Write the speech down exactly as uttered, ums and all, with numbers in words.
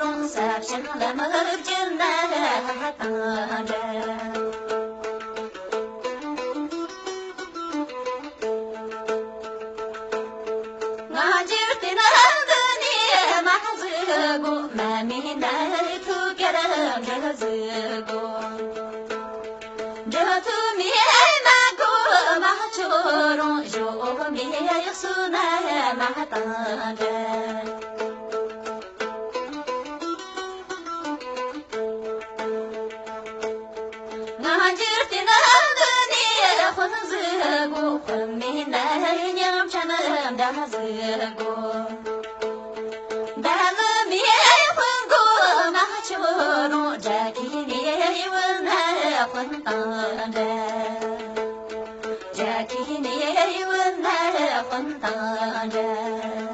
རུང་ས་ཕྱིན་ལམ་བརྒྱུད་ན་དང་འདྲ། ང་འཇིག་རྟེན་འདི་ནས་མ་གཟིགས་གོ། མ་མིན་ན་ཐུགས་ཀར་འདྲ་གཟིགས་གོ། འདྲ་ཐུབ་མེད་མ་གོ་མ་ཆོ་རུང་། གཞོགས་མེད་ཡག་སུ་ན་མ་བཏང་འདྲ། ང་འཇིག་རྟེན་འདི་ནས་དཔོན་གཟིགས་གོ། དཔོན་མིན་ན་ཉམ་ཆ་ན་འདྲ་གཟིགས་གོ། འདྲ་ནི་མེད་དཔོན་གོ་མ་ཆོ་རུང་། དགྲ་གིས་ནི་ཡིན་ན་དཔོན་དང་འདྲ། དགྲ་གིས་ནི་ཡིན་ན་དཔོན་དང་འདྲ།